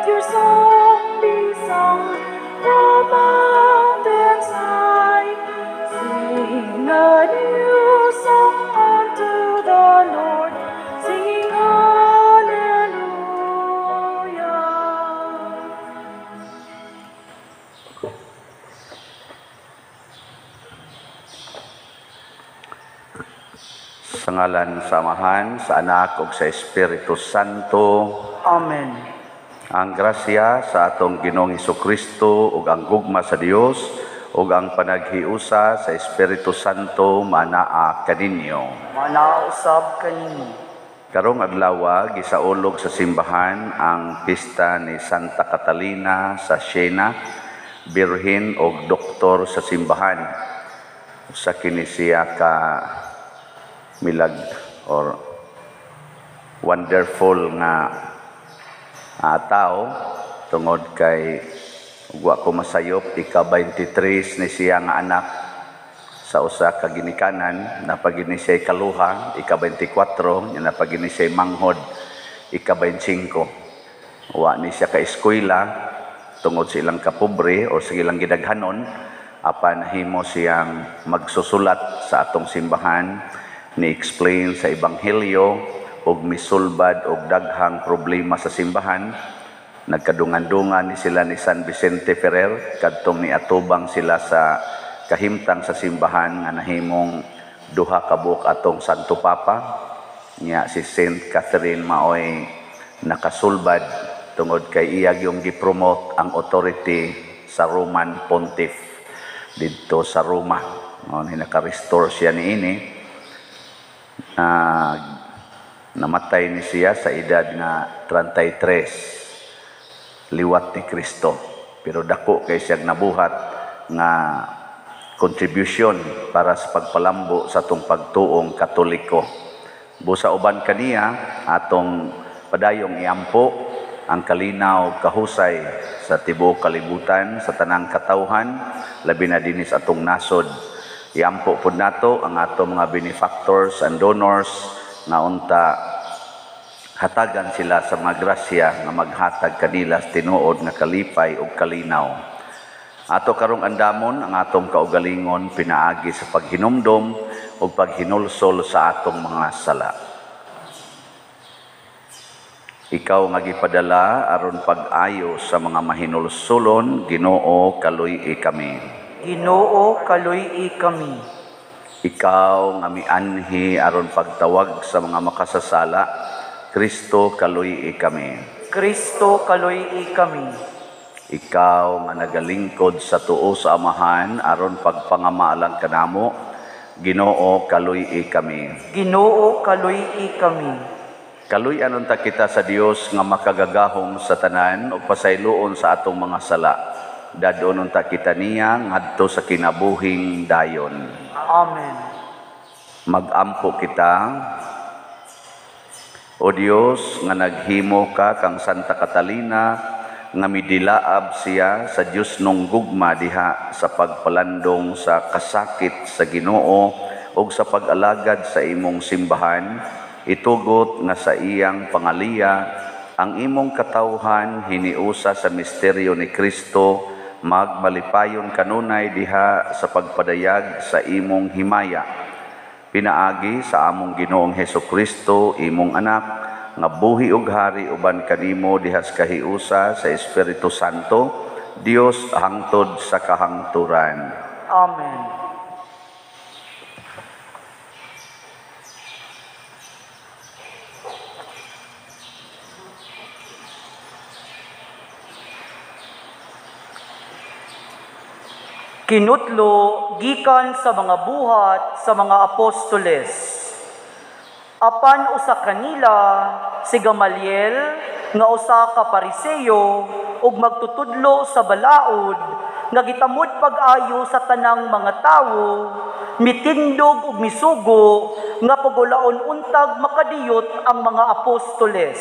Let your song be sung from mountains high. Sing a new song unto the Lord, singing hallelujah. Sa ngalan sa Amahan, sa Anak ug sa Espiritu Santo. Amen. Ang grasya sa atong Ginoong Hesukristo ug ang gugma sa Dios ug ang panaghiusa sa Espiritu Santo manaa kaninyo. Manaa usab kanimo. Karong adlaw gisaulog sa simbahan ang pista ni Santa Catalina sa Siena, birhen og doktor sa simbahan. Usa kini siya ka milag or wonderful nga tao tungod kay wa ko masayop, ika-23 ni siya nga anak sa usa ka ginikanan, napagini siya kaluha, ika-24, nya napagini siya manghod, ika-25. Wa ni siya ka eskwela tungod sa ilang kapobre o sa ilang gidaghanon, apan himo siyang magsusulat sa atong simbahan, ni-explain sa ebanghelyo og misulbad og daghang problema sa simbahan. Nagkadungan-dungan ni sila ni San Vicente Ferrer kadtong niatubang sila sa kahimtang sa simbahan nga nahimong duha ka buok atong Santo Papa. Nya si Saint Catherine maoy nakasulbad tungod kay iya gyung gipromote ang authority sa Roman Pontiff didto sa Roma. No, ni naka-restore siya niini. Namatay ni siya sa edad nga 33 liwat ni Kristo, pero dako kay siyang nabuhat nga contribution para sa pagpalambo sa atong pagtuong Katoliko. Busa uban kaniya atong padayong iampo ang kalinaw kahusay sa tibuok kalibutan, sa tanang katawhan, labi na dinhi sa atong nasod. Iampo pud nato ang atong mga benefactors and donors nga unta hatagan sila sa mga grasya nga maghatag kanila sa tinuod nga kalipay ug kalinaw. Ato karong andamon ang atong kaugalingon pinaagi sa paghinumdom ug paghinulsol sa atong mga sala. Ikaw nga gipadala aron pag-ayo sa mga mahinulsolon, Ginoo, kaluy-i kami. Ginoo, kaluy-i kami. Ikaw nga mianhi aron pagtawag sa mga makasasala, Kristo, kaluy-i kami. Kristo, kaluy-i kami. Ikaw nga nagalingkod sa tuo sa Amahan aron pagpangamaalang kanamo, Ginoo, kaluy-i kami. Ginoo, kaluy-i kami. Kaluy-an unta kita sa Dios nga makagagahom sa tanan ug pasayloon sa atong mga sala. Dadon unta kita niya ngadto sa kinabuhing dayon. Amen. Magampo kita. O Dios nga naghimo ka kang Santa Catalina nga midilaab siya sa Dios nung gugma diha sa pagpalandong sa kasakit sa Ginoo ug sa pag-alagad sa imong simbahan, itugot nga sa iyang pangaliya ang imong katawhan hiniusa sa misteryo ni Kristo, magmalipayon kanunay diha sa pagpadayag sa imong himaya. Pinaagi sa among Ginoong Hesukristo, imong anak, nga buhi ug hari uban kanimo diha sa kahiusa sa Espiritu Santo, Dios hangtod sa kahangturan. Amen. Kinutlo gikan sa mga buhat sa mga apostoles. Apan usa kanila si Gamaliel nga usa ka Pariseo ug magtutudlo sa balaod nga gitamod pag-ayo sa tanang mga tawo, mitindog ug misugo nga pagulaon untag makadiyot ang mga apostoles.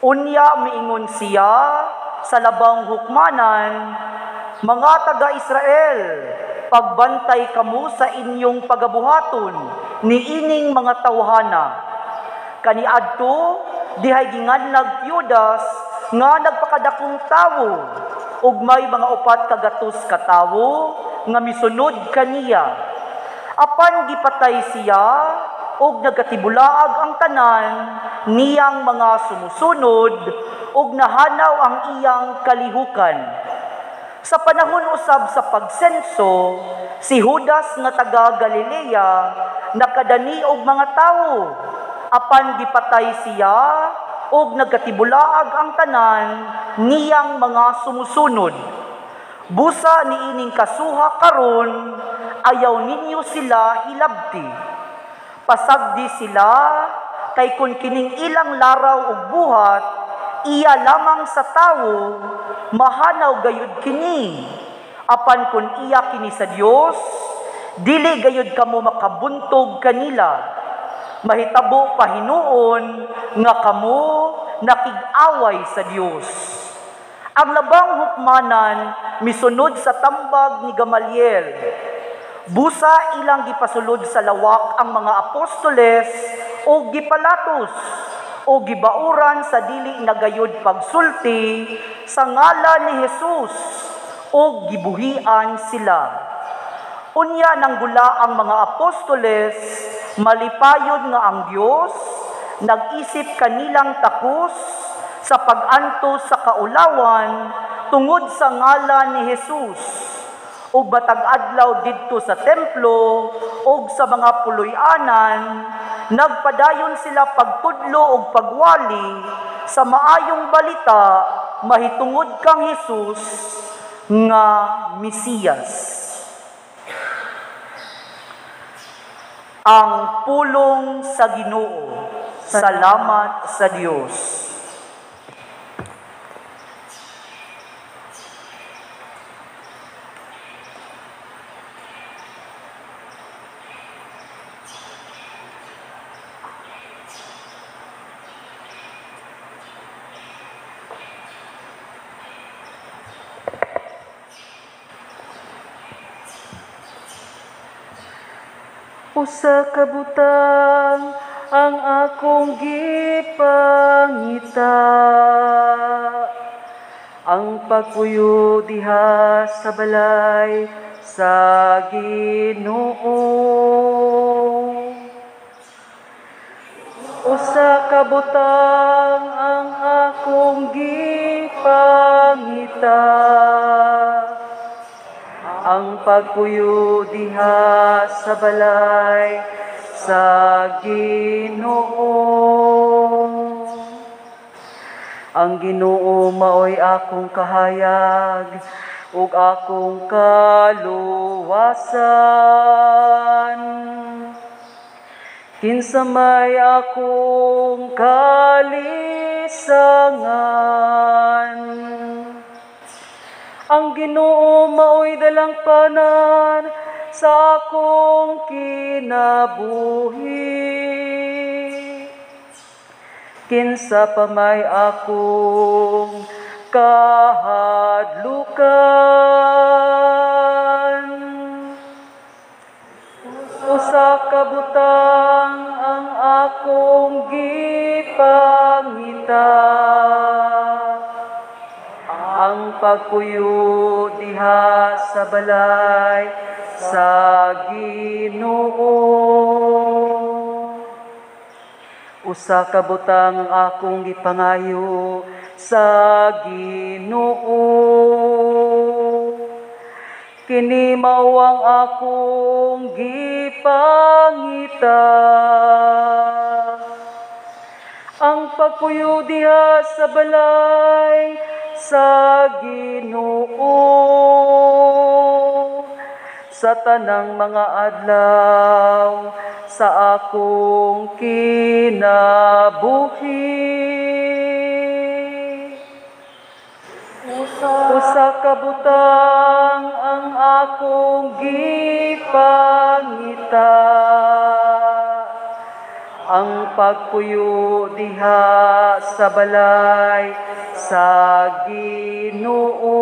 Unya miingon siya sa labang hukmanan, mga taga-Israel, pagbantay kamo sa inyong pagabuhaton niining mga tawhana. Kaniadto dihay ginganlag Judas nga nagpakadakong tawo ug may mga 400 ka tawo nga misunod kaniya. Apan gipatay siya ug nagatibulaag ang tanan niyang mga sumusunod ug nahanaw ang iyang kalihukan. Sa panahon usab sa pagsenso, si Judas nga taga Galilea nakadani og mga tawo, apan gipatay siya ug nagkatibulaag ang tanan niyang mga sumusunod. Busa niining kasuha karon, ayaw ninyo sila hilabti. Pasagdi sila kay kun kining ilang laraw ug buhat iya lamang sa tawo, mahanaw gayud kini. Apan kun iya kini sa Dios, dili gayud kamo makabuntog kanila. Mahitabo pahinuon nga kamo nakig-away sa Dios. Ang labang hukmanan misunod sa tambag ni Gamaliel. Busa ilang gipasulod sa lawak ang mga apostoles o gipalatos o gibauran sa dili nagayod pagsulti sa ngalan ni Jesus o gibuhian sila. Unya nanggula ang mga apostoles, malipayon nga ang Dios nag-isip kanilang takos sa pag-antos sa kaulawan tungod sa ngalan ni Jesus. Ug matag adlaw didto sa templo ug sa mga puloy-anan, nagpadayon sila pagtudlo ug pagwali sa maayong balita mahitungod kang Jesus nga Mesiyas. Ang pulong sa Ginoo. Salamat sa Dios. Usa ka butang ang akong gipangita, ang pagpuyo diha sa balay sa Ginoo. Usa ka butang ang akong gipangita, ang pagpuyo diha sa balay sa Ginoo. Ang Ginoo maoy akong kahayag ug akong kaluwasan. Kinsa may akong kalisangan. Ang Ginoo maoy dalangpanan sa akong kinabuhi. Kinsa pa may akong kahadlukan. Usa ka butang ang akong gipangita, ang pagpuyo diha sa balay sa Ginoo. Usa ka butang ang akong gipangayo sa Ginoo. Kini mao ang akong gipangita, ang pagpuyo diha sa balay sa Ginoo sa tanang mga adlaw sa akong kinabuhi. Usa ka butang ang akong gipangita, ang pagpuyo diha sa balay sa Ginoo.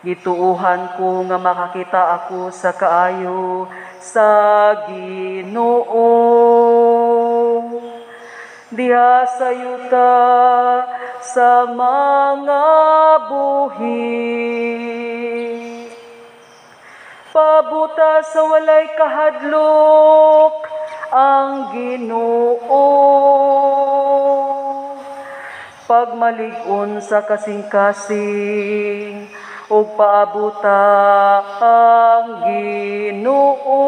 Gituohan ko nga makakita ako sa kaayo sa Ginoo diha sa yuta sa mga buhi. Pabuta sa walay kahadlok ang Ginoo. Pagmalig-on sa kasing-kasing ug paabuta ang Ginoo.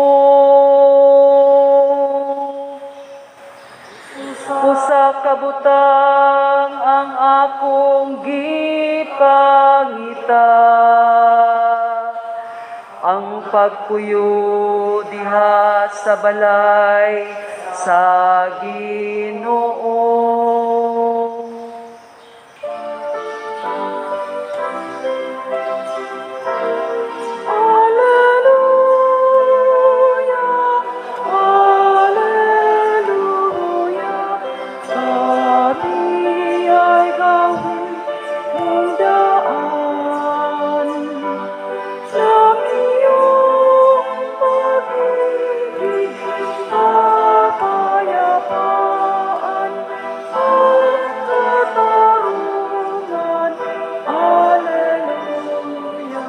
Usa ka butang ang akong gipangita, ang pagpuyo diha sa balay sa Ginoo. Alleluia, Alleluia, kami ay gawin mong daan ng iyong pag-ibig, kapayapaan at katarungan. Alleluia.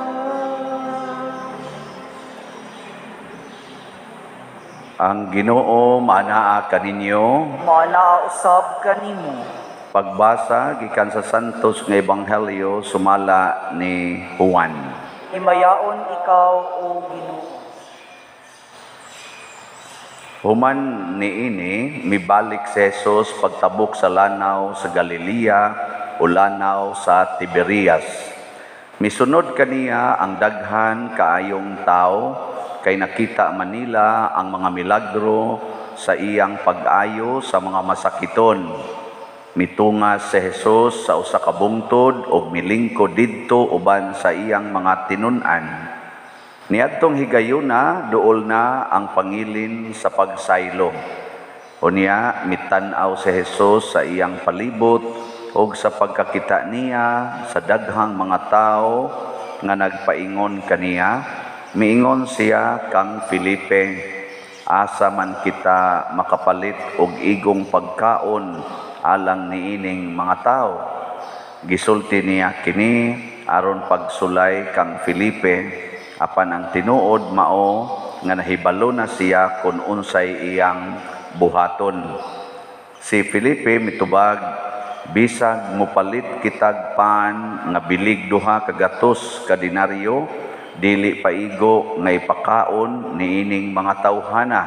Ang Ginoo maanaa kaninyo. Maanaa usab kanimo. Pagbasa gikan sa Santos nga Ebanghelyo sumala ni Juan. Himayaon ikaw, o Ginoo. Human niini mibalik si Jesus pagtabok sa lanaw sa Galilea o lanaw sa Tiberias. Misunod kaniya ang daghan kaayong tao kay nakita manila ang mga milagro sa iyang pag-ayo sa mga masakiton. Mitunga si Jesus sa usa ka bungtod ug milingkod didto uban sa iyang mga tinun-an. Niadtong higayuna duol na ang pangilin sa pagsaylo. Unya mitan-aw si Jesus sa iyang palibot ug sa pagkakita niya sa daghang mga tawo nga nagpaingon kaniya, miingon siya kang Felipe, asa man kita makapalit og igong pagkaon alang niining mga tawo. Gisulti niya kini aron pagsulay kang Felipe, apan ang tinuod mao nga nahibalo na siya kun unsay iyang buhaton. Si Felipe mitubag, bisag mopalit kitag pan nga bilig 200 ka denaryo, dili paigo nga ipakaon niining mga tawhana.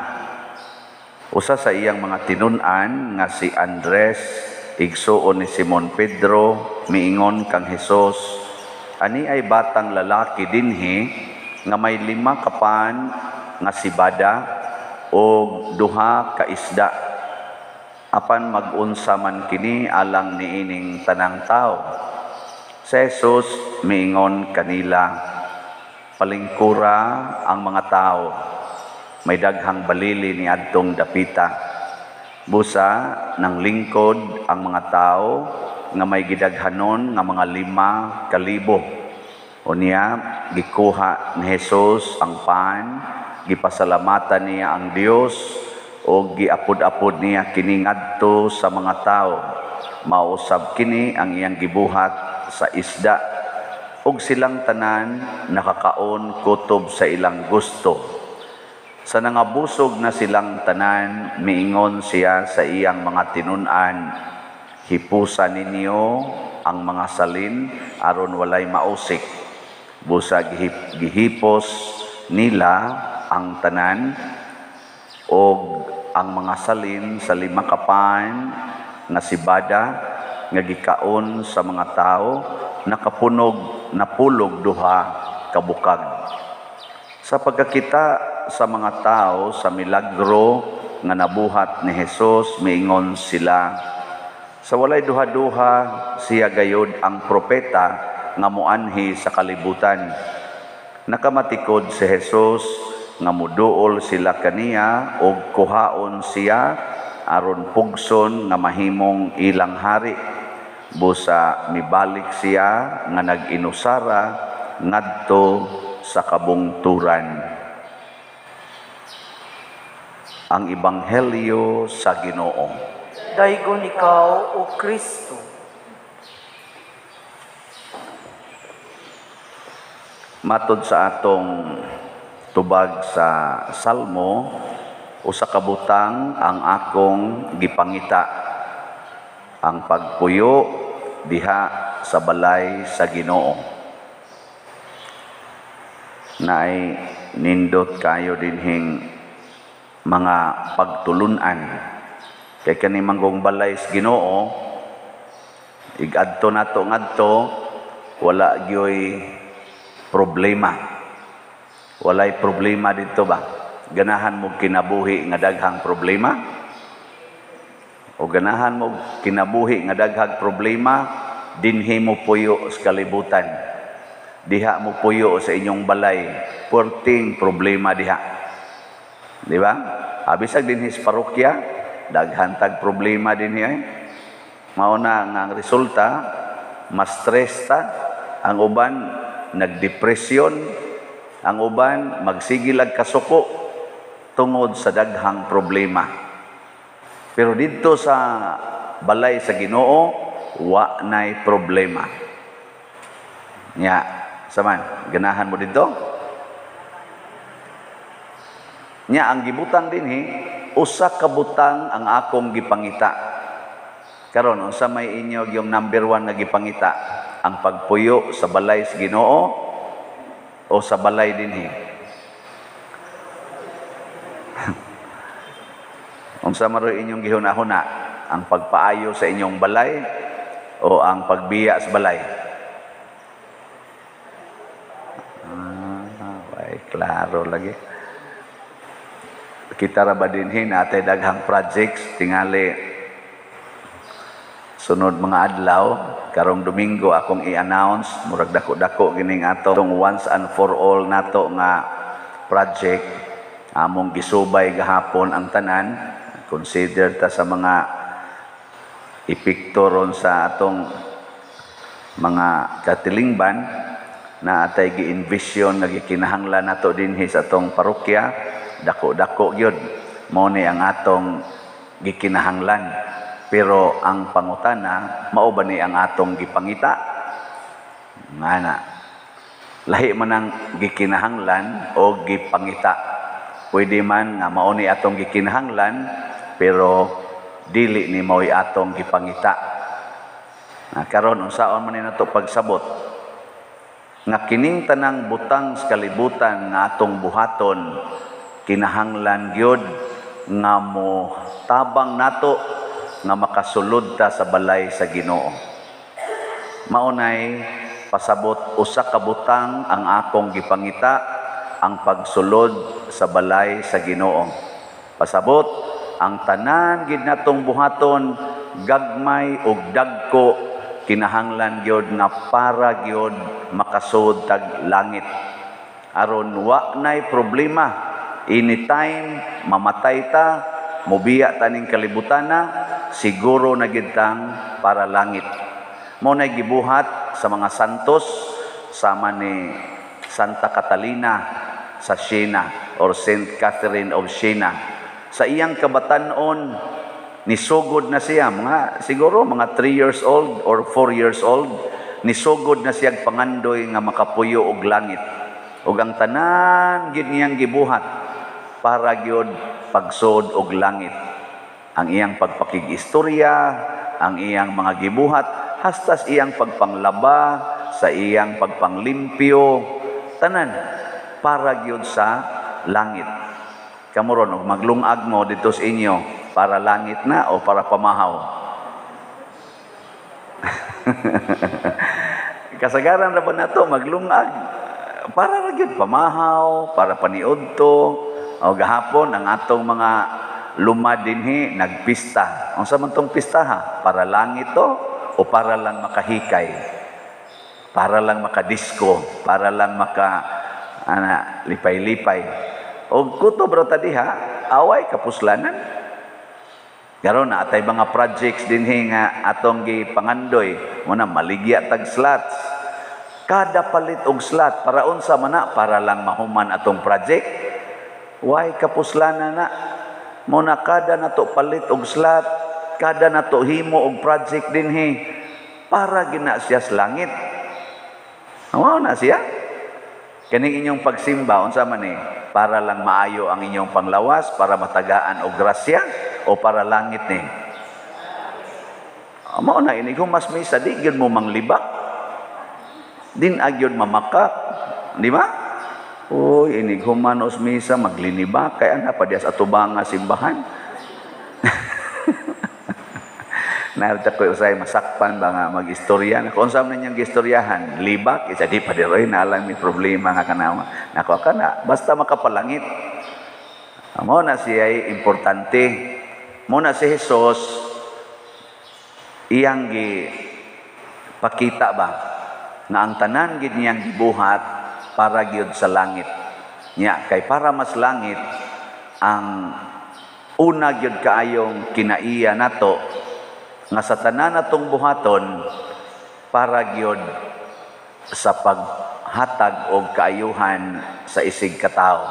Usa sa iyang mga tinun-an nga si Andres, igsuon ni Simon Pedro, miingon kang Hesus, ani ay batang lalaki dinhi nga may 5 ka pan nga sibada og 2 ka isda. Apan mag-unsa man kini alang niining tanang tawo. Si Jesus miingon kanila, palingkura ang mga tao. May daghang balili ni adtong dapita. Busa nang lingkod ang mga tao nga may gidaghanon nga mga 5,000. Unya gikuha ni Jesus ang pan, gipasalamatan niya ang Dios ug giapod-apod niya kini ngadto sa mga tao. Mausab kini ang iyang gibuhat sa isda ug silang tanan nakakaon kutob sa ilang gusto. Sa nangabusog na silang tanan, miingon siya sa iyang mga tinun-an, hipusa ninyo ang mga salin aron walay mausik. Busa gihipos nila ang tanan og ang mga salin sa 5 ka pan nga sibada nga gikaon sa mga tao nakapunog napulog 2 ka bukag. Sa pagkakita sa mga tao sa milagro nga nabuhat ni Jesus, miingon sila, sa walay duha-duha siya gayod ang propeta nga moanhi sa kalibutan. Nakamatikod si Jesus nga muduol sila kaniya og kuhaon siya aron pugson nga mahimong ilang hari. Busa mibalik siya nga nag-inusara ngadto sa kabungturan. Ang Ebanghelyo sa Ginoo. Daygon ikaw, O Kristo. Matod sa atong tubag sa Salmo, usa ka butang ang akong gipangita, ang pagpuyo diha sa balay sa Ginoo. Naay nindot kayo dinhing mga pagtulunan. Kay kani manggong balay sa Ginoo, igadto nato ngadto, wala gyoy problema. Walay problema dito ba? Ganahan mo kinabuhi nga daghang problema? O ganahan mo kinabuhi nga daghang problema, dinhi mo puyo sa kalibutan. Diha mo puyo sa inyong balay, puwerteng problema diha. Di ba? Abisag dinhi sa parokya, daghan tag problema dinhi ay. Mao na nga ang resulta, mas stress ta, ang uban nagdepresyon, ang uban magsigilag kasuko tungod sa daghang problema. Pero didto sa balay sa Ginoo, wa nay problema. Nya, saman, ganahan mo didto? Nya, ang gibutang dinhi, usa ka butang ang akong gipangita. Karon unsa may inyo yung number 1 nga gipangita? Ang pagpuyo sa balay sa Ginoo o sa balay dinhi? Unsa man ro'y inyong gihuna-huna? Ang pagpaayo sa inyong balay o ang pagbiya sa balay? Ay, klaro lagi. Kita ra ba dinhi natay daghang projects tingali sunod mga adlaw karong Domingo akong i-announce murag dako-dako gining atong once and for all nato nga project. Among gisubay gahapon ang tanan, consider ta sa mga epekto ron sa atong mga katilingban na atay gi-envision nga gikinahanglan nato dinhi sa atong parokya. Dako-dako gyud mao ni ang atong gikinahanglan, pero ang pangutana mao ba ni ang atong gipangita? Ngana lahi man ang gikinahanglan o gipangita. Pwede man nga mao ni atong gikinahanglan pero dili ni mao'y atong gipangita. Na karon unsaon man ni nato pagsabot nga kining tanang butang sa kalibutan nga atong buhaton kinahanglan gyud nga mo tabang nato nga makasulod ta sa balay sa Ginoo. Mao nay pasabot usa ka butang ang akong gipangita, ang pagsulod sa balay sa Ginoo. Pasabot ang tanan gid natong buhaton gagmay ug dagko kinahanglan gyud nga para gyud makasud tag langit. Aron wa nay problema, anytime mamatay ta, mobiya ta ning kalibutana, siguro na gid tang para langit. Mao nay gibuhat sa mga santos sama ni Santa Catalina sa Siena or Saint Catherine of Siena. Sa iyang kabatan-on nisugod na siya, mga siguro mga 3 years old or 4 years old, nisugod na siya pangandoy nga makapuyo og langit. Ug ang tanan gid niyang gibuhat para gyud pagsod og langit. Ang iyang pagpakig-istorya, ang iyang mga gibuhat, hasta sa iyang pagpanglaba, sa iyang pagpanglimpyo, tanan para gyud sa langit. Kamo ron, og maglungag mo dito sa inyo, para langit na o para pamahaw? Kasagaran ra ba nato maglungag? Para ra gyud pamahaw, para paniudto. O gahapon ang atong mga luma dinhi nagpista. Unsa man tong pista ha? Para langit to o para lang makahikay? Para lang makadisko, para lang maka ana lipay-lipay. O kutob ra ta diha, away kapuslanan. Karon na atay mga projects dinhi nga atong gipangandoy, muna maligya tag slots. Kada palit og slot para unsa man na, para lang mahuman atong project. Way kapuslanan na. Muna kada nato palit og slot, Kada nato himo og project dinhi, para gina siya sa langit. Mao na siya. Kaning inyong pagsimba, unsa man ni? Para lang maayo ang inyong panglawas, para matagaan og grasya, o para langit ni? Mao na ini kung mas misa di gyud mo manglibak. Din agyod mamakak, di ba? Uy, inig humanos misa maglinibak kay ana pa diya sa atubang nga simbahan. Narita ko usay masakpan ba nga mag-istorya. Kung unsa man niyang gistoryahan, libak, isa di pa diroy na lang may problema nga kanawa. Nako kana, basta makapalangit. Mao na siya ay importante. Mao na si Jesus iyang gipakita ba nga ang tanan gid niyang gibuhat para gyud sa langit. Nya kay para mas langit ang una gyud kaayong kinaiya nato nga sa tanan natong buhaton para gyud sa paghatag og kaayuhan sa isig katawo.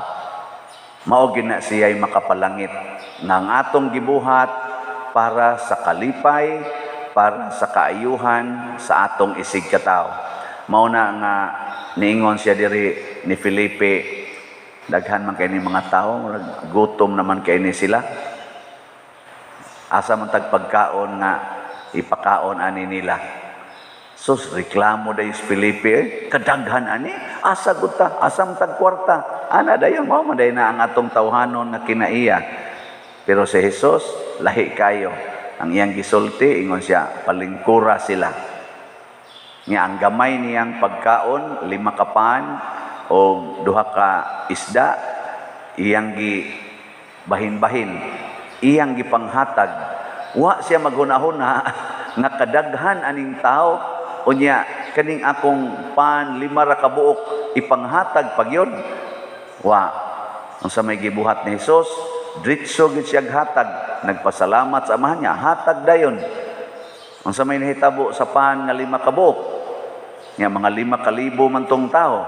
Mao gyud na siya'y makapalangit nga ang atong gibuhat para sa kalipay, para sa kaayuhan sa atong isig katawo. Mao na nga niingon siya diri ni Felipe, daghan man kay ni mga tawo, gutom naman kay ni sila. Asa man tag pagkaon nga ipakaon ani nila. Sus, reklamo dayon si Felipe, kadaghan ani, asa gud ta, asa man tag kwarta. Ana dayon, mao man dayon na ang atong tawhanon nga kinaiya. Pero si Jesus, lahi kayo. Ang iyang gisulti, ingon siya, palingkura sila. Nga ang gamay niyang pagkaon, 5 ka pan o 2 ka isda, iyang gi bahin-bahin, iyang gipanghatag. Wa siya maghunahuna nga kadaghan aning tao, unya kaning akong pan 5 ra ka buok ipanghatag pagyon. Wa unsa may gibuhat ni Jesus, diretso gid siya hatag, nagpasalamat sa amahan niya, hatag dayon. Unsa may nahitabo sa pan nga 5 ka buok, nga mga 5,000 man tong tao,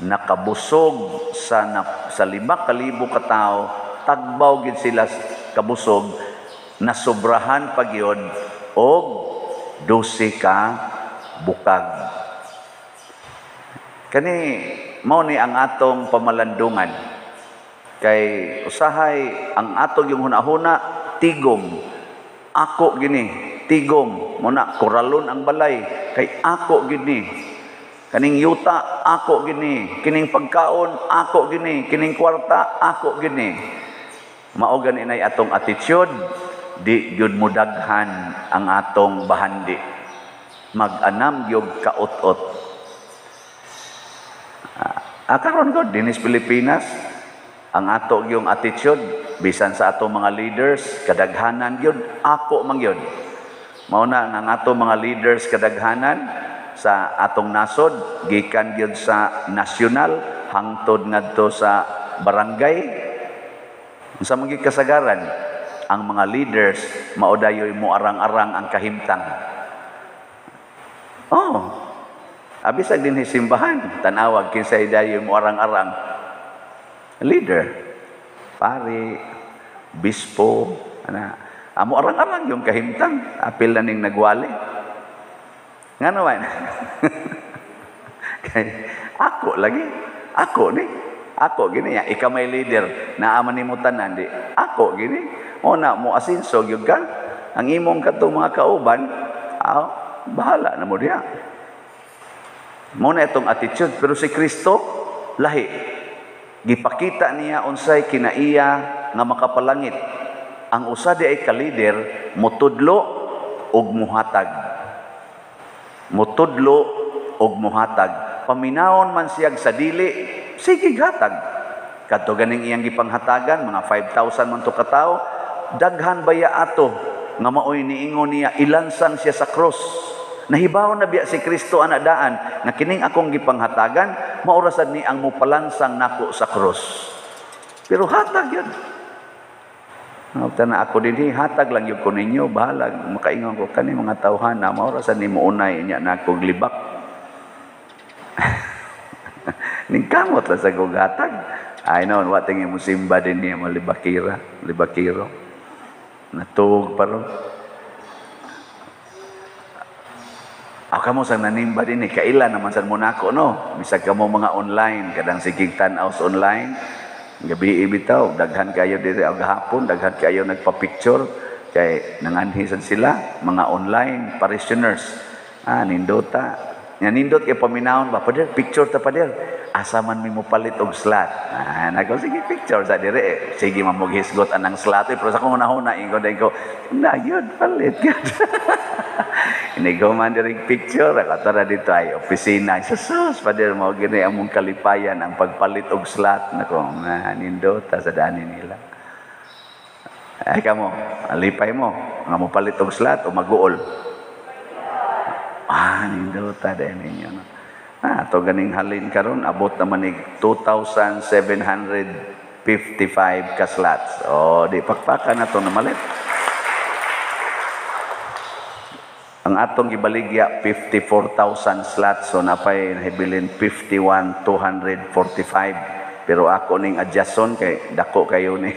nakabusog sa 5,000 ka tao, tagbaw gid sila kabusog, nasobrahan pa gyud og 12 ka bukag. Kani mao ni ang atong pamalandungan. Kay usahay ang atong yung hunahuna tigom. Ako gini tigom, muna koralon ang balay kay ako gini. Kaning yuta ako gini, kining pagkaon ako gini, kining kwarta ako gini. Mao gani nay atong attitude, di gyud mo daghan ang atong bahandi. Mag-anam gyud kaut-ot. Karon gud dinis Pilipinas ang ato gyung attitude bisan sa ato mga leaders kadaghanan gyud ako man gyud. Mao na ang ato mga leaders kadaghanan sa atong nasod gikan gyud sa nasyonal hangtod ngadto sa barangay. Unsa man gyud kasagaran ang mga leaders mao dayoy moarang-arang ang kahimtang. Oh, abisag dinhi simbahan, tan-awag kinsay dayoy moarang-arang leader, pari, bispo, ana, amo arang-arang yung kahimtang, apil na ning nagwali. Nga naman. Kay ako lagi, ako ni, ako gini, ya, ikaw may leader, naaman nimo tanan di, ako gini, o na mo asinso gyud ka, ang imong katong mga kauban, bahala na mo diha. Mo na itong attitude, pero si Kristo lahi. Gipakita niya unsay kinaiya nga makapalangit. Ang usa di ay ka-leader, motudlo og muhatag. Motudlo og muhatag. Paminawon man siyag sa dili, sige hatag. Kadto ganing iyang gipanghatagan, mga 5,000 man to katawo, daghan baya ato nga maoy niingon niya, ilansang siya sa krus. Nahibaw na biya si Kristo ana daan nga kining akong gipanghatagan, maorasad ni ang mopalansang nako sa krus. Pero hatag yun. Ngabta na ako dinhi, hatag lang yun ko ninyo, bahalag makaingon ko kani mga tawhana, maorasad ni mounay nya na akong libak. Ningkamot lang sa gugatag. Ay noon, wa tingin mo simba din niya, malibakira, libakiro. Natuog pa ron. Ako mo sa nanimba din eh, kaila naman sa Monaco, no? Bisag ka mo mga online, kadang sigig tan-aw sa online, gabi ibitaw, daghan kayo diri og hapon, daghan kayo nagpa-picture, kay nanganhisan sila, mga online parishioners. Ah, nindota. Nga nindot kay paminawon ba, pader, picture ta pader. Asa man mi mo palit og slot. Ah, nako sige picture sa dire. Eh. Sige man mo hisgot anang slot eh, pero sa akong hunahuna ingon dai ko, na yun palit gyud. Inigo man diri picture, akatara dito ay opisina. Sus, pader mo gini among kalipayan ang pagpalit og slot nako, nindota sa dani nila. Ay kamo, alipay mo nga mo palit og slot o maguol. Ah, nindota dai ninyo no. Ah, to ganing halin karon abot naman nig 2,755 ka slots. O di pakpakan na to namalit. Ang atong gibaligya 54,000 slots, so napay nahibilin 51,245. Pero ako ning adjuston kay dako kayo ni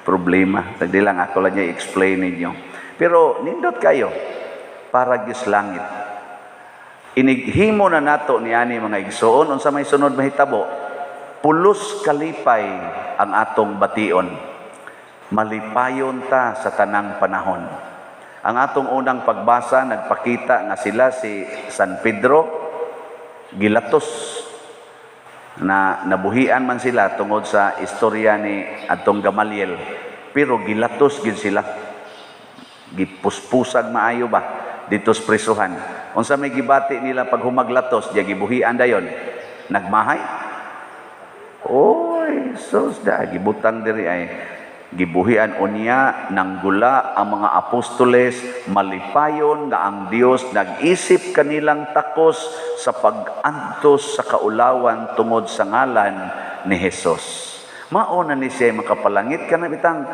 problema. Di lang ako lang niya i-explain ninyo. Pero nindot kayo para gyud langit. Inighimo na nato ni ani mga igsoon unsa may sunod mahitabo, pulos kalipay ang atong bation. Malipayon ta sa tanang panahon. Ang atong unang pagbasa nagpakita nga sila si San Pedro gilatos na nabuhian man sila tungod sa istorya ni atong Gamaliel, pero gilatos gid sila, gipuspusag maayo ba dito sa prisuhan. Unsa may gibati nila pag humaglatos, diya gibuhian dayon, nagmahay. Oy, sus da gibutang diri ay gibuhian unya nanggula ang mga apostoles, malipayon nga ang Dios nag-isip kanilang takos sa pag-antos sa kaulawan tungod sa ngalan ni Hesus. Mao na ni siya makapalangit kana bitang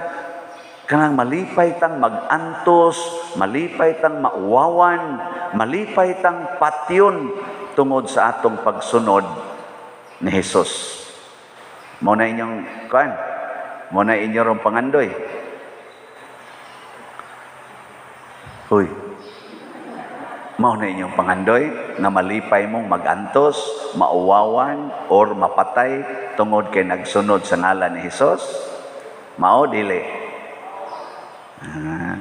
kanang malipay tang mag-antos, malipay tang mauwawan, malipay tang patyon tungod sa atong pagsunod ni Hesus. Mao na inyong kuan, mao na inyo rong pangandoy. Uy. Mao na inyong pangandoy nga malipay mong mag-antos, mauwawan or mapatay tungod kay nagsunod sa ngalan ni Hesus. Mao dili. Ah.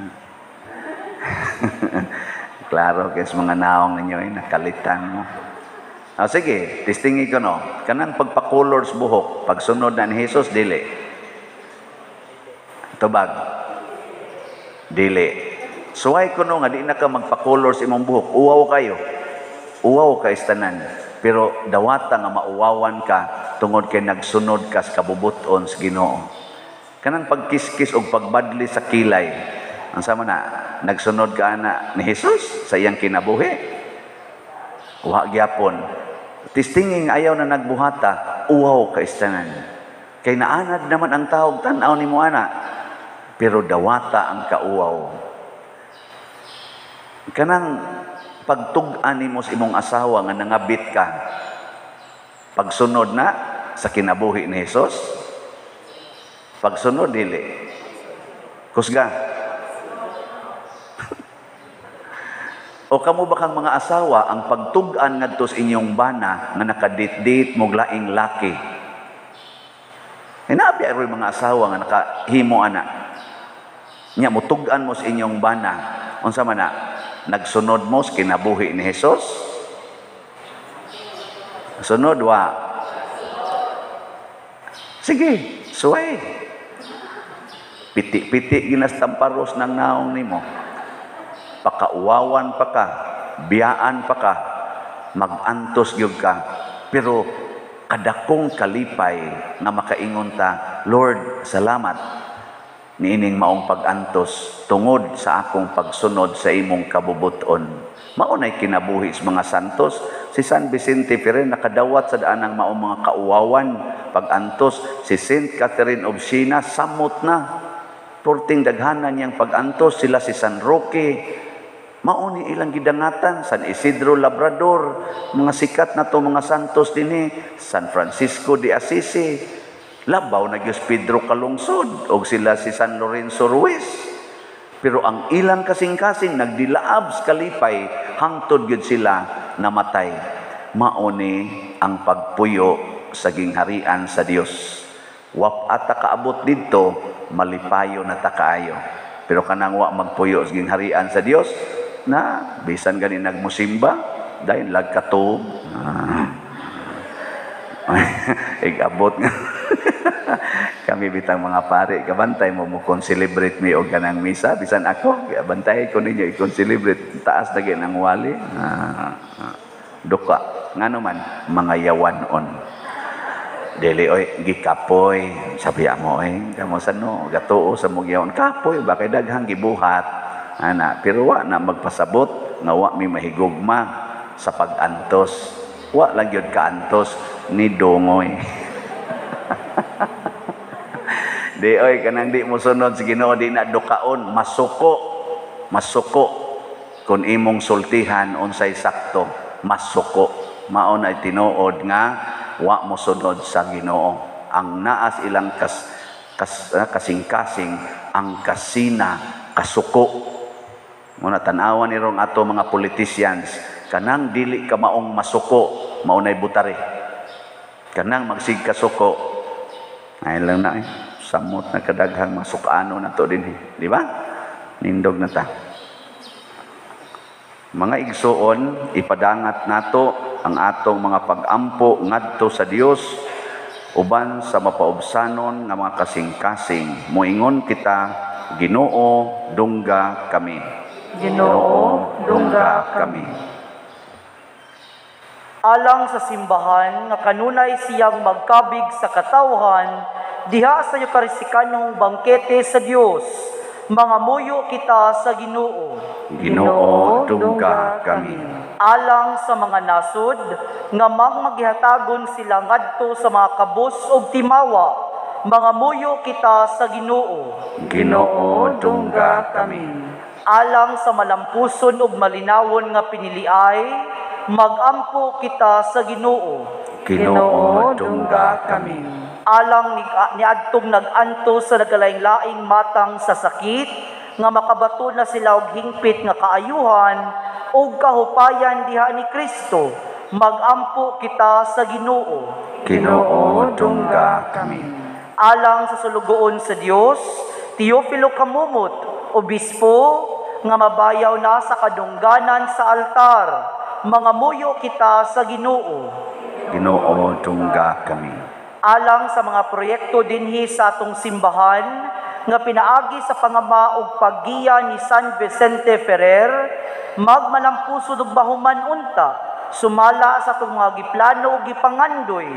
Klaro kay sa mga naong ninyo ay nakalitan mo. Ah, sige, testingi ko no. Kanang pagpakulor sa buhok, pagsunod na ni Hesus dili. Tubag. Dili. Suway ko no nga di na ka magpakulor sa imong buhok. Uwaw kayo. Uwaw ka istanan. Pero dawata nga mauwawan ka tungod kay nagsunod ka sa kabubuton sa Ginoo. Kanang pagkiskis og pagbadli sa kilay. Ang sama na, nagsunod ka ana ni Hesus sa iyang kinabuhi. Wa gyapon. Tistinging ayaw na nagbuhata, uwaw ka istanan. Kay naanad naman ang tawag tan-aw nimo ana. Pero dawata ang kauwaw. Kanang pagtug-an nimo sa imong asawa nga nangabit ka, pagsunod na sa kinabuhi ni Hesus, pagsunod dili. Kusga. O kamo ba kang mga asawa ang pagtug-an ngadto sa inyong bana nga nakadit-dit mo laing laki? Hinabi aroy mga asawa nga nakahimo ana. Nya mutug-an mo sa inyong bana. Unsa man na? Nagsunod mo sa kinabuhi ni Hesus? Sunod wa. Sige, suway. Piti-piti ginastamparos ng naong nimo. Pakauwawan pa ka, biyaan pa ka, magantos gyud ka. Pero kadakong kalipay nga makaingon ta, Lord, salamat niining maong pag-antos tungod sa akong pagsunod sa imong kabubuton. Mao nay kinabuhi sa mga santos. Si San Vicente Ferrer nakadawat sa daan ng maong mga kauwawan pag-antos. Si Saint Catherine of Siena samot na porting daghanan niyang pag-antos. Sila si San Roque, mao ni ilang gidangatan. San Isidro Labrador, mga sikat na to mga santos dinhi. San Francisco de Assisi, labaw na gyud Pedro Calungsod, og sila si San Lorenzo Ruiz. Pero ang ilang kasing-kasing nagdilaab sa kalipay hangtod gyud sila namatay. Mao ni ang pagpuyo sa gingharian sa Dios. Wa ata kaabot didto, malipayo na ta kaayo. Pero kanang wa magpuyo sa gingharian sa Dios, na bisan gani nagmusimba dahil lagkatuob. Igabot nga. Kami bitang mga pare, kabantay mo mo celebrate mi og kanang misa, bisan ako, bantay ko ninyo i-celebrate, taas na gyud ang wali. Duka ngano man mga yawan-on. Dili oy gikapoy, sabi mo oy, kamo sa no, gatuo sa mong yawan kapoy ba kay daghang gibuhat ana, pero wa na magpasabot nga wa mi mahigugma sa pag-antos. Wa lang gyud kaantos ni dongoy. Di oy kanang di mo sunod sa Ginoo, di na dukaon, masuko. Masuko kun imong sultihan unsay sakto, masuko. Mao na tinuod nga wa mo sunod sa Ginoo. Ang naas ilang kasing-kasing ang kasina kasuko. Muna tan-awan ni rong ato mga politicians, kanang dili ka maong masuko, mao nay butari. Kanang magsig kasuko, ay lang na samot na kadaghang masukano na to din, di ba? Nindog na ta. Mga igsuon, ipadangat nato ang atong mga pag-ampo ngadto sa Dios uban sa mapaubsanon nga mga kasing-kasing. Moingon kita, Ginoo, dungga kami. Ginoo, dungga kami. Alang sa simbahan nga kanunay siyang magkabig sa katawhan diha sa Eucharistikanong bangkete sa Dios, mga muyo kita sa Ginoo. Ginoo, dungga kami. Alang sa mga nasod nga magmagihatagon sila ngadto sa mga kabus ug timawa, mga muyo kita sa Ginoo. Ginoo, dungga kami. Alang sa malampuson ug malinawon nga piniliay, magampo kita sa Ginoo. Ginoo, dungga kami. Alang niadtong nag-anto sa nagkalaing-laing matang sa sakit, nga makabato na sila og hingpit nga kaayuhan ug kahupayan diha ni Kristo, magampo kita sa Ginoo. Ginoo, dungga kami. Alang sa sulugoon sa Dios, Teofilo Kamumot, obispo, nga mabayaw na sa kadungganan sa altar, mga muyo kita sa Ginoo. Ginoo, dungga kami. Alang sa mga proyekto dinhi sa atong simbahan nga pinaagi sa pangama ug paggiya ni San Vicente Ferrer, magmalampuso ug bahuman unta sumala sa atong mga giplano ug gipangandoy,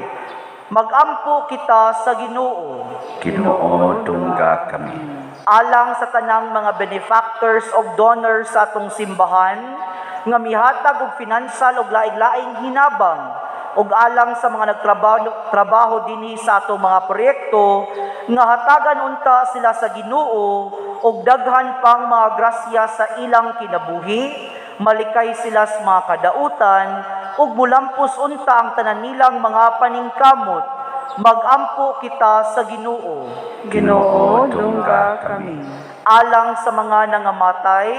magampo kita sa Ginoo. Ginoo, dungga kami. Alang sa tanang mga benefactors ug donors sa atong simbahan nga mihatag og finansal ug laing-laing hinabang, ug alang sa mga nagtrabaho dinhi sa atong mga proyekto nga hatagan unta sila sa Ginoo og daghan pang mga grasya sa ilang kinabuhi, malikay sila sa mga kadautan ug mulampos unta ang tanan nilang mga paningkamot, magampo kita sa Ginoo. Ginoo, dungga kami. Alang sa mga nangamatay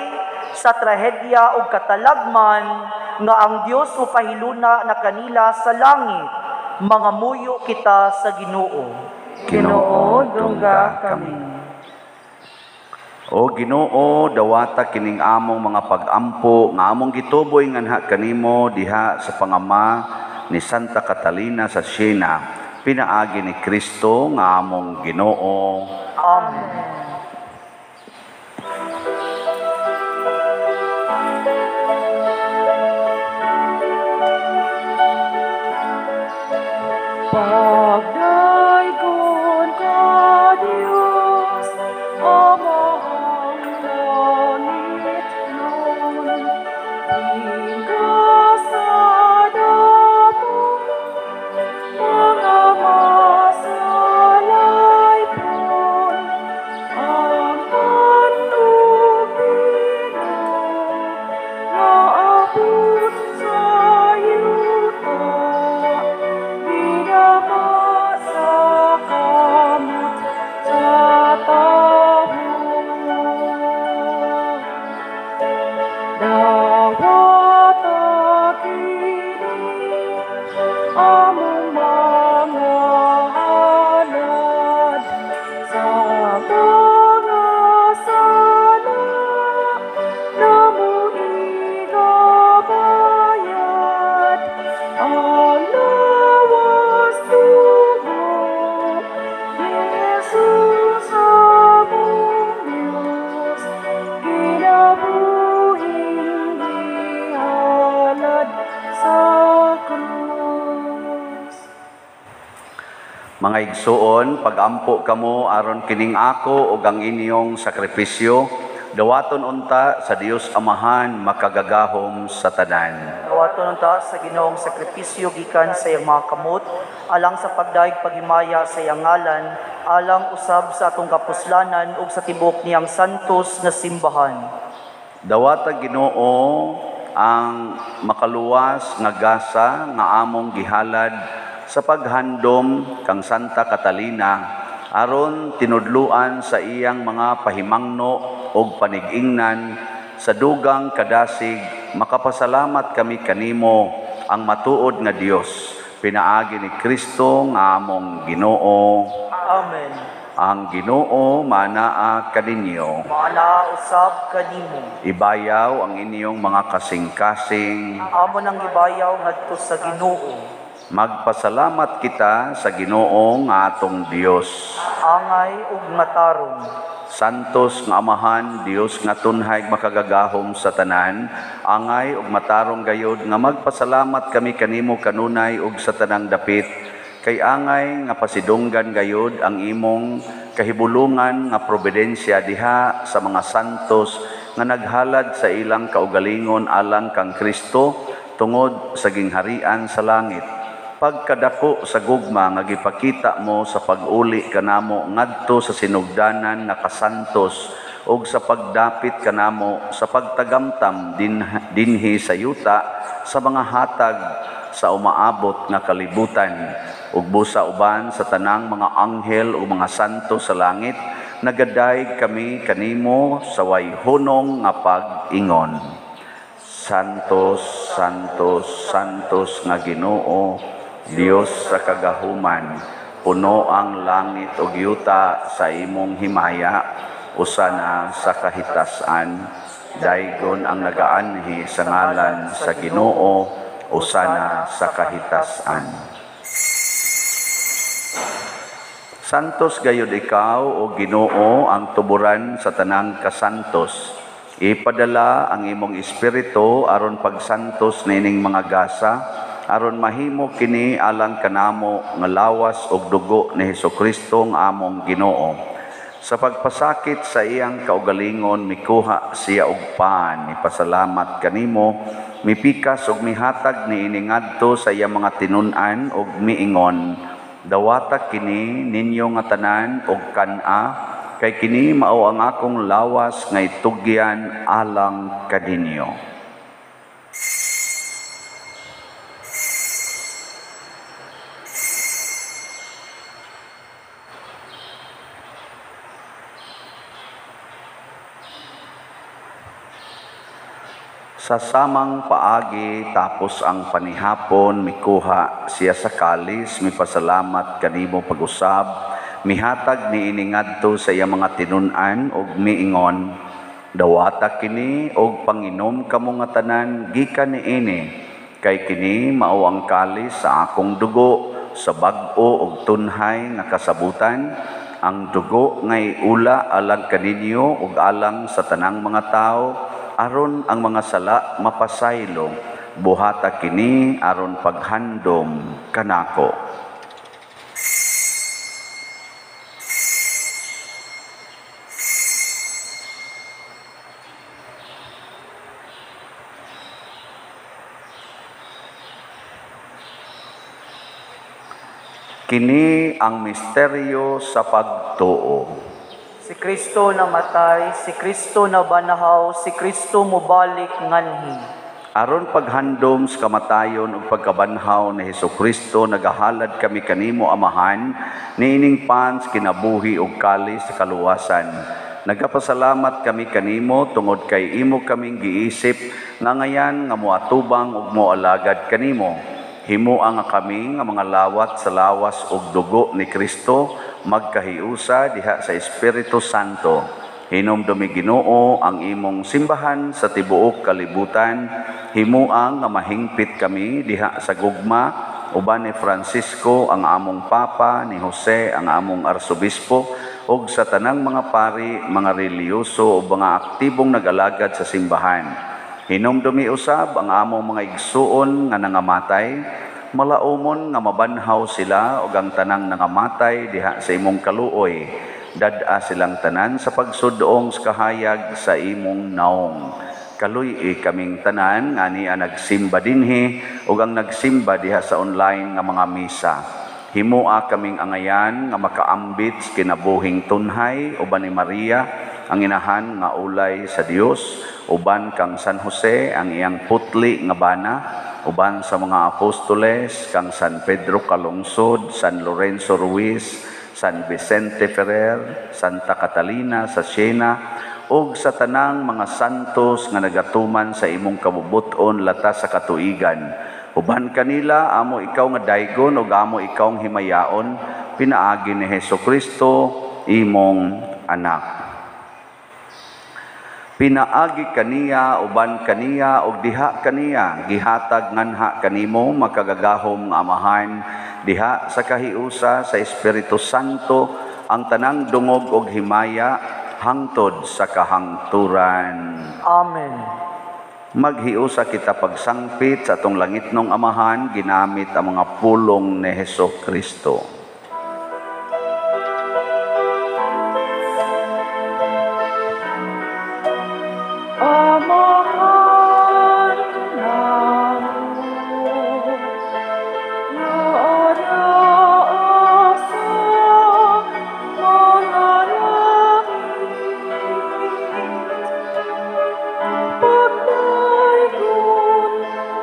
sa trahedya ug katalagman nga ang Dios mopahiluna na kanila sa langit, mga muyo kita sa Ginoo. Ginoo, dungga kami. O Ginoo, dawata kining among mga pag-ampo nga among gituboy nganha kanimo diha sa pangama ni Santa Catalina sa Siena, pinaagi ni Kristo nga among Ginoo. Amen. Pagdaygon ka, Diyos, Amang langitnon, hingga sa dato, mga masalaypon, Dawata kini among mga halad sa mga sala namo igabayad ang lawas dugo ni Jesus among Dios kinabuhing gihalad sa krus. Mga igsuon, pagampo kamo aron kining ako ug ang inyong sakripisyo, dawaton unta sa Dios Amahan makagagahom sa tanan. Dawaton unta sa Ginoong sakripisyo gikan sa iyang mga kamot, alang sa pagdayeg paghimaya sa iyang ngalan, alang usab sa atong kapuslanan ug sa tibuok niyang santos nga simbahan. Dawata Ginoo ang makaluwas nga gasa nga among gihalad sa paghandom kang Santa Catalina aron tinudluan sa iyang mga pahimangno og panigingnan sa dugang kadasig, makapasalamat kami kanimo ang matuod nga Dios pinaagi ni Kristo nga among Ginoo. Amen. Ang Ginoo manaa kaninyo. Maanaa usab kanimo. Ibayaw ang inyong mga kasing-kasing. Amo nang gibayaw ngadto sa Ginoo. Magpasalamat kita sa Ginoo nga atong Dios. Angay ug matarong. Santos nga Amahan, Dios nga tunhay makagagahom sa tanan, angay ug matarong gayod nga magpasalamat kami kanimo kanunay ug sa tanang dapit, kay angay nga pasidunggan gayod ang imong kahibulungan nga providensya diha sa mga santos nga naghalad sa ilang kaugalingon alang kang Kristo tungod sa gingharian sa langit. Pagkadako sa gugma nga gipakita mo sa pag-uli kanamo ngadto sa sinugdanan nga kasantos ug sa pagdapit kanamo sa pagtagamtam dinhi sa yuta sa mga hatag sa umaabot nga kalibutan ug busa uban sa tanang mga anghel ug mga santo sa langit, nagadayeg kami kanimo sa way hunong nga pag-ingon. Santos, Santos, Santos nga Ginoo, Dios sa kagahuman, puno ang langit ug yuta sa imong himaya, usana sa kahitasan, daygon ang nagaanhi sa ngalan sa Ginoo, usana sa kahitasan. Santos gayud ikaw o Ginoo ang tuburan sa tanang kasantos. Ipadala ang imong espiritu aron pagsantos nining mga gasa, aron mahimo kini alang kanamo nga lawas ug dugo ni Hesukristo nga among Ginoo. Sa pagpasakit sa iyang kaugalingon mikuha siya og pan, mipasalamat kanimo, mipikas ug mihatag niini ngadto sa iyang mga tinun-an ug miingon, dawata kini ninyo nga tanan og kan-a, kay kini mao ang akong lawas nga itugyan alang kaninyo. Sa samang paagi tapos ang panihapon, mikuha siya sa kalis, mipasalamat kanimo pag-usab, mihatag niini ngadto sa iyang mga tinun-an ug miingon, dawata kini og panginom kamo nga tanan gikan niini, kay kini mao ang kalis sa akong dugo sa bag-o ug tunhay nga kasabutan, ang dugo nga iula alang kaninyo ug alang sa tanang mga tawo, aron ang mga sala mapasaylo, buhata kini aron paghandom kanako. Kini ang misteryo sa pagtuo. Si Kristo namatay, si Kristo nabanahaw, si Kristo mobalik nganhi. Aron paghandom sa kamatayon ug pagkabanhaw ni Hesukristo, nagahalad kami kanimo Amahan, niining pans kinabuhi ug kalis sa kaluwasan. Nagapasalamat kami kanimo tungod kay imo kaming giisip nga ngayan nga moatubang ug moalagad kanimo. Himoa nga kami nga mga lawat sa lawas ug dugo ni Kristo magkahiusa diha sa Espiritu Santo. Hinumdumi Ginoo ang imong simbahan sa tibuok kalibutan. Himoa nga mahingpit kami diha sa gugma uban ni Francisco ang among Papa, ni Jose ang among Arsobispo, ug sa tanang mga pari, mga relihiyoso ug mga aktibong nag-alagad sa simbahan. Hinumdumi usab ang among mga igsuon nga nangamatay, malaumon nga mabanhaw sila ug ang tanang nangamatay diha sa imong kaluoy. Dad-a silang tanan sa pagsudong sa kahayag sa imong naong. Kaluy-i kaming tanan nga ania nagsimba dinhi ug ang nagsimba diha sa online nga mga misa. Himoa kaming angayan nga makaambit sa kinabuhing tunhay uban ni Maria ang inahan nga ulay sa Dios, uban kang San Jose ang iyang putli nga bana, uban sa mga apostoles kang San Pedro Calungsod, San Lorenzo Ruiz, San Vicente Ferrer, Santa Catalina sa Siena, ug sa tanang mga santos nga nagatuman sa imong kabubuton latas sa katuigan. Uban kanila amo ikaw nga daygon ug amo ikaw ang himayaon, pinaagi ni Hesus Kristo imong anak. Pinaagi kaniya, uban kaniya, ug diha kaniya, gihatag nganha kanimo makagagahom nga Amahan, diha sa kahiusa sa Espiritu Santo ang tanang dungog ug himaya hangtod sa kahangturan. Amen. Maghiusa kita pagsangpit sa atong langitnong Amahan ginamit ang mga pulong ni Hesus Kristo. Amahan namo, nga anaa sa mga langit, pagdaygon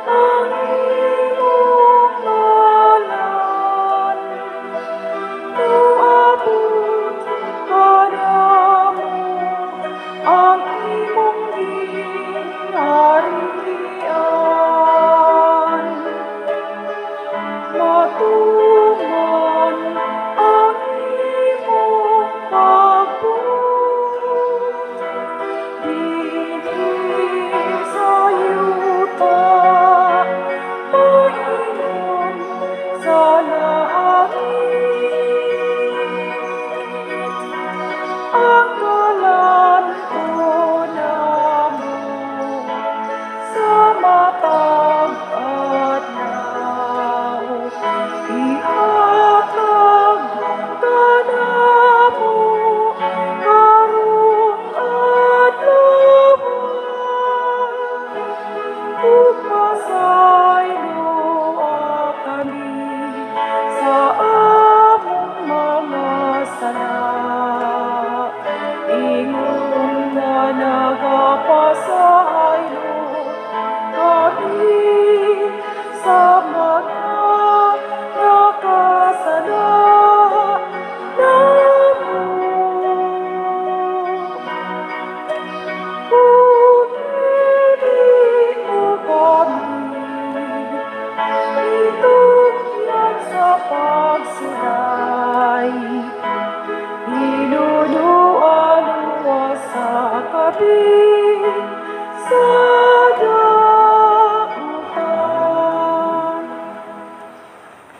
ang imong ngalan, moabot kanamo ang imong gingharian. Matuman ang imong pagbuot dinhi sa yuta, maingon sa langit. Ang kalan-on namo sa matag adlaw, ihatag kanamo karong adlaw, ug pasayloa kami sa among mga sala, ingon nga nagapasaylo kami sa mga nakasala namo. Ug dili mo kami itugyan sa pagsulay, hinunuan sa kami sa dautan.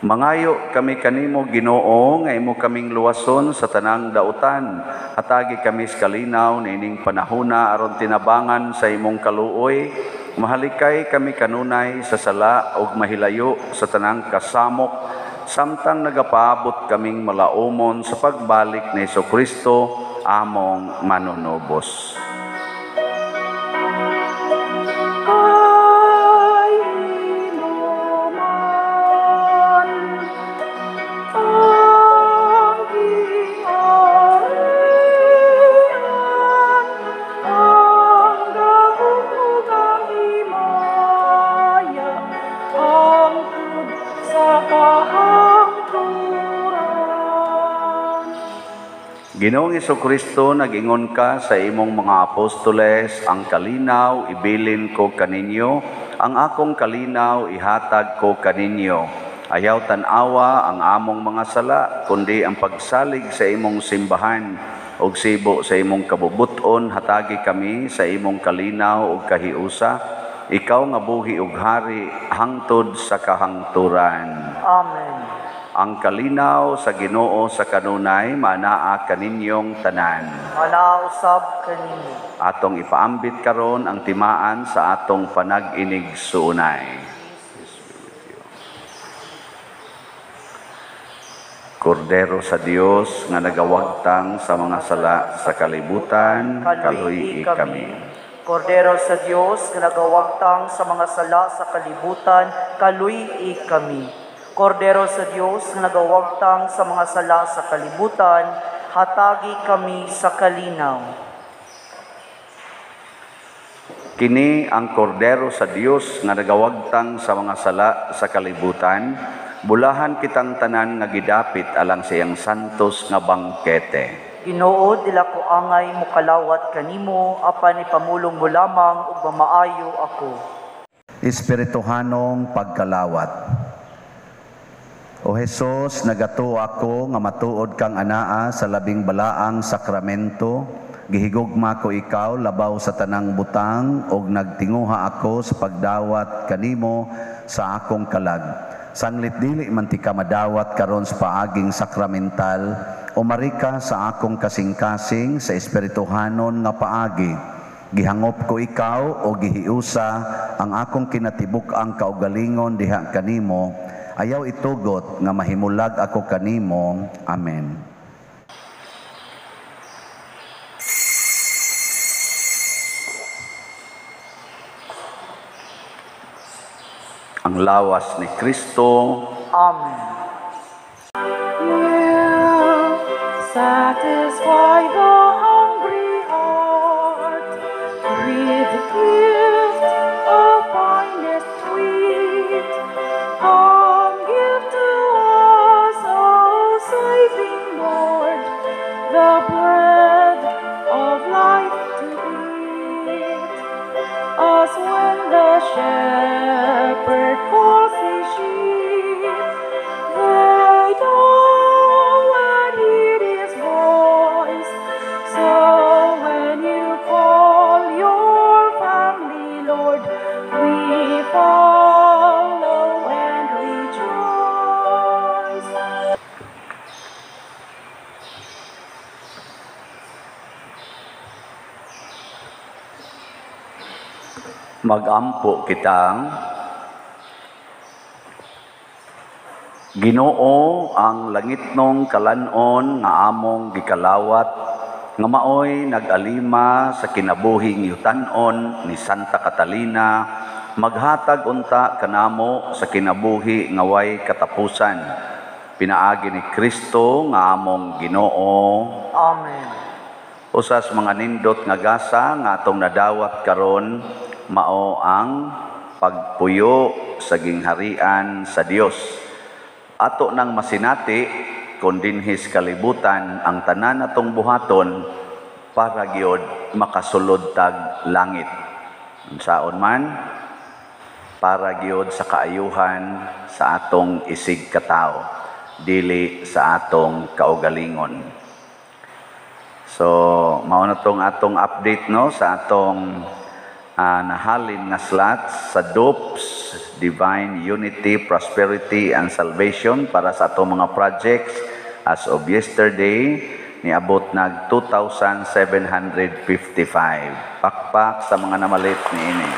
Mangayo kami kanimo Ginoo nga imo kaming luwason sa tanang dautan. Hatagi kami sa kalinaw niining panahona aron tinabangan sa imong kaluoy. Mahalikay kami kanunay sa sala ug mahilayo sa tanang kasamok, samtang nagapaabot kaming malaumon sa pagbalik ni Hesukristo among manunubos. Kay imo man ang gingharian, ang gahom ug ang himaya, hangtod sa kahangturan. Ginoong Hesukristo, nag-ingon ka sa imong mga apostoles, ang kalinaw ibilin ko kaninyo, ang akong kalinaw ihatag ko kaninyo. Ayaw tan-awa ang among mga sala, kundi ang pagsalig sa imong simbahan ug sibo sa imong kabubuton, hatagi kami sa imong kalinaw ug kahiusa. Ikaw nga buhi ug hari hangtod sa kahangturan. Amen. Ang kalinaw sa Ginoo sa kanunay manaa kaninyong tanan. Manausab kaninyo. Atong ipaambit karon ang timaan sa atong panag-inig-suunay. Kordero sa Dios nga nagawagtang sa mga sala sa kalibutan, kaluy-i kami. Kordero sa Dios nga nagawagtang sa mga sala sa kalibutan, kaluy-i kami. Kordero sa Dios nga nagawagtang sa mga sala sa kalibutan, hatagi kami sa kalinaw. Kini ang kordero sa Dios nga nagawagtang sa mga sala sa kalibutan, bulahan kitang tanan nga gidapit alang sa iyang santos nga bangkete. Ginoo, dila ko angay mokalawat kanimo, apan ipamulong mo lamang ug mamaayo ako. Espirituhanong pagkalawat. O Hesus, nagatuo ako nga matuod kang anaa sa labing balaang sakramento. Gihigugma ko ikaw labaw sa tanang butang ug nagtinguha ako sa pagdawat kanimo sa akong kalag. Sanglit dili man ti ka madawat karon sa paaging sakramental, umari ka sa akong kasing-kasing sa espirituhanon nga paagi. Gihangop ko ikaw o gihiusa ang akong kinatibuk-ang kaugalingon diha kanimo. Ayaw itugot nga mahimulag ako kanimo. Amen. Ang lawas ni Kristo. Amen. You satisfy the hungry heart with gift of finest wheat. Come give to us, O saving Lord, the bread of life to eat. As when the shepherd calls his sheep, they know and hear his voice. So when you call your family, Lord, we follow and rejoice. Magampo kitang Ginoo ang langitnong kalanon nga among gikalawat nga maoy nag-alima sa kinabuhing yutanon ni Santa Catalina, maghatag unta kanamo sa kinabuhi nga way katapusan. Pinaagi ni Kristo nga among Ginoo. Amen. Usas mga nindot nga gasa nga atong nadawat karon mao ang pagpuyo sa gingharian sa Dios. Ato nang masinati kon dinhis kalibutan ang tanan atong buhaton para gyud makasulod tag langit. Unsaon man, para gyud sa kaayuhan sa atong isig katawo, dili sa atong kaugalingon. So, mao na tong atong update no sa atong nahalin nga slots sa DUPS, Divine Unity, Prosperity and Salvation para sa atong mga projects. As of yesterday, niabot nag 2,755. Pakpak sa mga namalit niini.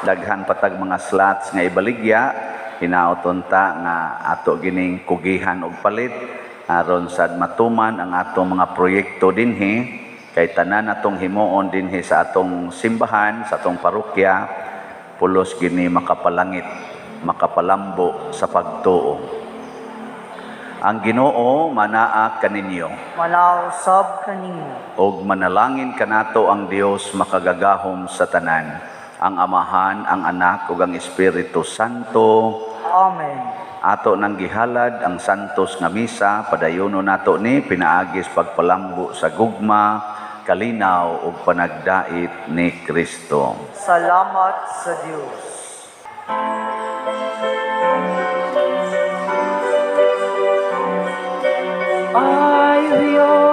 Daghan patag mga slots nga ibaligya, hinaot unta nga ato gining kugihan og palit aron sad matuman ang atong mga proyekto dinhi. Kay tanan atong himuon dinhi sa atong simbahan, sa atong parokya, pulos gini makapalangit, makapalambo sa pagtuo. Ang Ginoo manaa kaninyo. Manausab kaninyo. Og manalangin kanato ang Dios makagagahom sa tanan, ang Amahan, ang Anak ug ang Espiritu Santo. Amen. Ato nang gihalad ang santos nga misa, padayono nato ni pinaagis pagpalambo sa gugma, kalinaw ug panagdait ni Kristo. Salamat sa Dios. I will